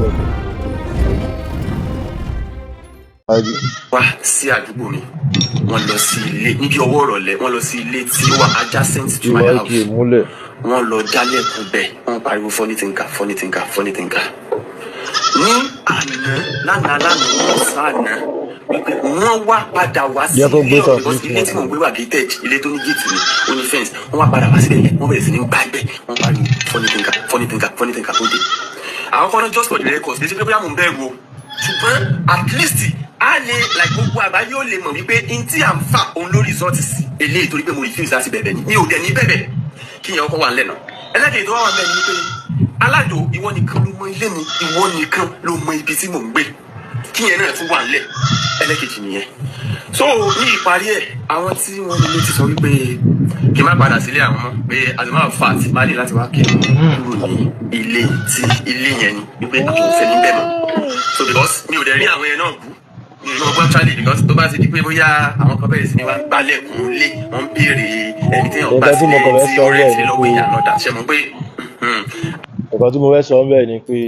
Block ẹ. Wá sí àdúgbò mi, wọ́n lọ sí ilé níbi ọwọ́ ìrọ̀lẹ́, wọ́n lọ sí ilé tí ó wà adjacent to my Ìwà house. ike múlẹ̀. Wọ́n lọ jálẹ̀kùn bẹ̀, wọ́n pariwo, "Funny thinker, funny thinker, funny thinker." Ní àná lánàá lánàá ní ọ̀sán àná wípé wọ́n wá padà wá sí Jẹ́ kó gbé ilé ọ̀hún because complete ilé tí mò ń wọn. gbé wà gated, ilé tó ní gate ni, ó ní fence. Wọ́n wá padà wá síbẹ̀ yẹn, wọ́n bẹ̀rẹ̀ sí ní gbàgbẹ́, wọ́n pariwo, "Funny thinker, funny thinker, funny thinker." Tó dé àwọn kọ́nà, just for the records, kì í ṣe pé bóyá mò ń bẹ̀rù o, ṣùgbọ́n at least a lè like gbogbo àgbáyé ó lè mọ̀ wípé n tí à ń fà òun ló result sí eléyìí, torí pé mo refuse láti bẹ̀bẹ̀ ni, mi ò dẹ̀ ní bẹ̀bẹ̀. Kí yẹn ọkọ̀ wà ńlẹ̀ náà. Ẹlẹ́kẹ̀ẹ́ tó wà wà ńlẹ̀ ni wípé aládò, ìwọ nìkan ló mọ ilé mi, ìwọ nìkan ló mọ ibi tí mò ń gbé. Kí yẹn náà tún wà ńlẹ̀, ẹlẹ́kejì nìyẹn. So ní ìparí ẹ̀, àwọn tí wọ́n nílé ti sọ wípé kí n má padà sílé àwọn mọ́, pé as a matter of fact, má ní láti wá kí n kúrò ní ilé tí ilé yẹn ni, wípé àwọn ò fẹ́ níbẹ̀ mọ́. So because mi ò dẹ̀ rí àwọn yẹn náà bú, mi ò ní wọn gbọ́ actually, because tó bá ti di pé bóyá àwọn kan bẹ̀rẹ̀ sí ní wá gbálẹ̀kùn lé, wọ́n ń béèrè ẹni tí èèyàn gbà Nǹkan tí mo sílé kàn fẹ́ tí sọ ó rẹ̀ bẹ́ẹ̀ sílé ni lọ́wọ́ pé èèyàn náà dà ṣe mọ̀ pé nǹkan tí mo fẹ́ sọ bẹ́ẹ̀ ni pé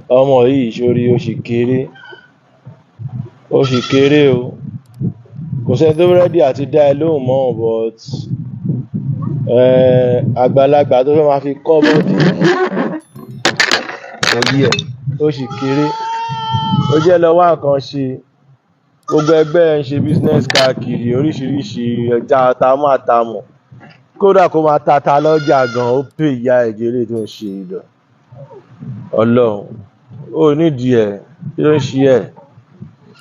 ọmọ yìí sórí, ó sì kéré, ó sì kéré o. Kò sẹ́ni tó ready àti dá ẹ lóhùn mọ́, but àgbàlagbà tó fẹ́ máa fi kọ́ body kò yí ẹ̀. Ó sì kéré, ó jẹ́ lọ wá nǹkan ṣe. Gbogbo ẹgbẹ́ ẹ̀ ń ṣe business káàkiri oríṣiríṣi ẹja àtàmọ́ àtàmọ̀, kódà kó máa tata lọ́jà gan, ó pè ìyá ẹ̀ jẹ́lé tó ń ṣe yìí lọ. Ọlọ́run ó nídìí ẹ̀. Kí ló ń ṣe ẹ̀?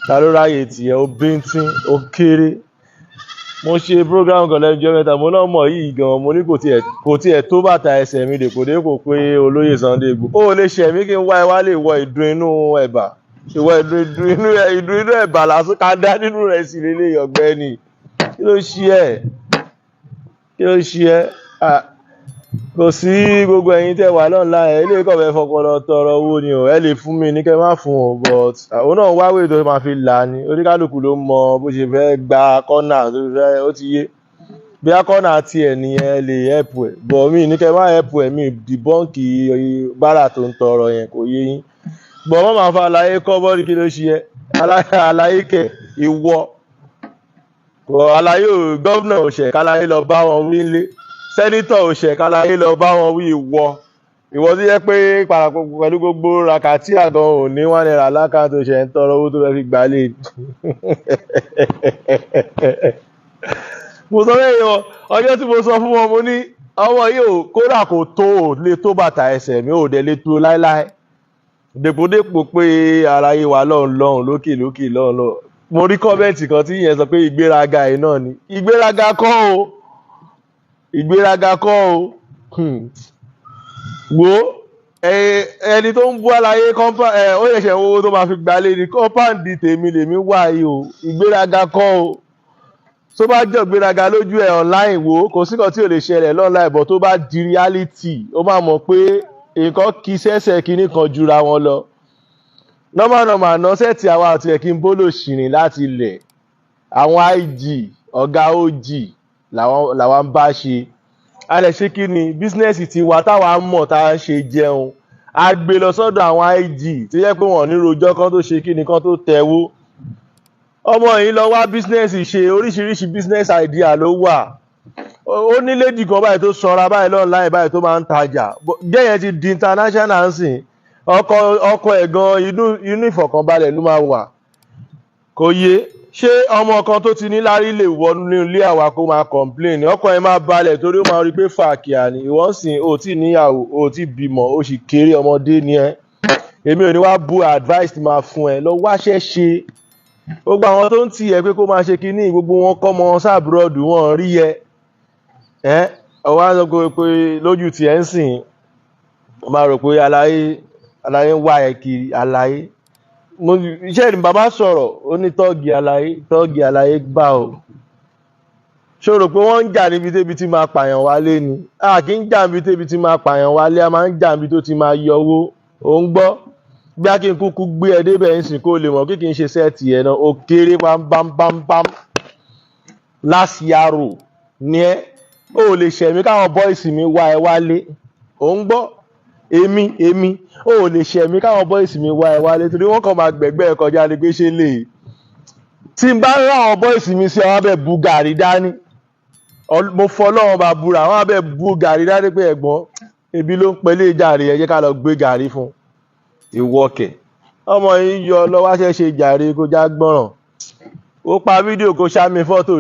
Ta ló ráyè tiẹ̀? Ó bíntín, ó kéré. Mo ṣe program kan lẹ́nu ọjọ́ mẹ́ta, mo náà mọ̀ yìí gan. Mo ní kò tiẹ̀ tó bàtà ẹsẹ̀ mi dèpòdépò pé olóyè Sunday Igboho ó lè ṣẹ̀ mí kí n wá ẹ wá lè wọ ìdun inú ẹ̀bà, ìwọ ìdun inú ẹ̀bà lásán ká dá nínú rẹ̀ sí lélẹ̀. Ọ̀gbẹ́ni, kí ló ṣe ẹ́? Kí ló ṣe ẹ́? Ah, kò sí. Gbogbo ẹ̀yin tẹ́ wà lọ́nà ẹ̀ ilé ìkọ̀ fẹ́ fọpọlọ tọrọ owó ni o. Ẹ lè fún mi ní kẹ́ má fún o, but àwọn náà wáwé tó máa fi là ní. Oníkálukú ló mọ bó ṣe fẹ́ gba kọ́nà tó fẹ́, ó ti yé bí a kọ́nà tiẹ̀ nìyẹn. Lè help ẹ̀, but mi ní kẹ́ má help ẹ̀. Mi debunk bára tó ń tọrọ yẹn, kò yé yín, but wọ́n máa fa àlàyé kọ́ bọ́ọ̀lù. Kí ló ṣe ẹ́? Àlàyé kẹ̀ ìwọ àlàyé ò. Governor ò ṣẹ̀ káláyé lọ bá wọn wí nílé, senator ò ṣẹ̀ káláyé lọ bá wọn wí. Ìwọ tó yẹ pé parapọ̀ pẹ̀lú gbogbo rakati àgàn ò ní ₦1 l'account, ṣe ń tọrọ owó tó fẹ́ fi gbálẹ̀. Mo sọ bẹ́ẹ̀ yọ ọjọ́ tí mo sọ fún wọn, mo ní ọmọ yìí ò kódà kò tó, ò lè tó bàtà ẹsẹ̀ mi, ò dẹ̀ lè tó láéláé, dèpòdépò pé aráyé wa lọ́hùn lọ́hùn lókè lókè lọ́hùn lọ́hùn. Mo rí comment kan tí ìyẹn sọ pé ìgbéraga yìí náà ni. Ìgbéraga kọ́ o, ìgbéraga kọ́ o. Wo ẹni tó ń bú aláyé ẹ ó ṣẹ̀ṣẹ̀ owó tó máa fi gbalé ní compound tèmi lèmi wà yìí o. Ìgbéraga kọ́ o. Tó bá jọ ìgbéraga lójú ẹ online, wo kò sí kan tí ò lè ṣẹlẹ̀ online, but tó bá di reality, ó máa mọ̀ pé nǹkan kì í ṣẹ̀ṣẹ̀ kinní kan jura wọn lọ. Normal normal ná set àwa àti ẹ̀ kí n bólò ṣìrìn láti ilẹ̀. Àwọn IG ọ̀gá OG làwọn ń bá ṣe. A lè ṣe kí ni business tiwa táwa mọ̀ tá a ṣe jẹun, a gbé lọ sọ́dọ̀ àwọn IG tó yẹ pé wọ́n ní rojọ́ kan tó ṣe kí ni kan tó tẹ̀wó. Ọmọ yìí lọ wá business ṣe, oríṣiríṣi business idea ló wà. Ó ní lady kan báyìí tó sanra báyìí online báyìí tó máa ń tajà jẹ́ yẹn ti di international ń sìn. Ọkọ ẹ̀ gan inú ìfọ̀kànbalẹ̀ ló máa wà. Kò yé ṣé ọmọ kan tó ti ní lárí lè wọnú ilé àwa kó máa complain, ọkọ ẹ̀ máa balẹ̀ torí ó máa rí i pé fàákìá ni. Ìwọ ń sìn, ò tí níyàwó, ò tí bímọ, ó sì kéré, ọmọdé ni ẹ. Èmi ò ní wá bu advice tí máa fún ẹ, lọ wáṣẹ́ ṣe. Gbogbo àwọn tó ń tì ẹ pé kó máa ṣe kinní, gbogbo wọn kọ́ mọ s'abroad, wọn rí ẹ. Ẹ ọwọ́ á sọ pé lójú tiẹ̀ ń sìn, wọ́n máa rò pé aláyé ń wá ẹ kiri. Aláyé mo iṣẹ́ ni bàbá sọ̀rọ̀, ó ní tọ́ọ̀gì aláyé, tọ́ọ̀gì aláyé gbà o. Ṣó rò pé wọ́n ń jà níbi tébi tí máa pààyàn wálé ni? A kì í jà níbi tébi tí máa pààyàn wálé, a máa ń jà níbi tó ti máa yọwó. Ò ń gbọ́ bí a kì í kúkú gbé ẹ débẹ̀ ń sìn kó lè mọ̀ kí kì í ṣe set ẹ̀ náà. Ó kéré bámbámbámbám last yaro ni ẹ. Ó lè ṣẹ̀mí káwọn boys mi wá ẹ wálé. Ò ń gbọ́. Èmi ò lè ṣẹ̀ mí káwọn boys mi wá ẹ wálé, torí wọ́n kàn máa gbẹ̀gbẹ́ ẹ kọjá ni pé ṣé lè tí n bá rán àwọn boys mi sí àwọn abẹ́ bu gàrí dání. Mo fọlọ́run bá búra, àwọn abẹ́ bu gàrí dání pé ẹ̀gbọ́n, ebi ló ń pẹ́lẹ́ jàre, ẹ jẹ́ ká lọ gbé gàrí fún ìwọ kẹ̀. Ọmọ yìí yọ lọ wá ṣe jàre, kó já gbọ́ràn. Ó pa fídíò kó ṣá mi fọ́tò.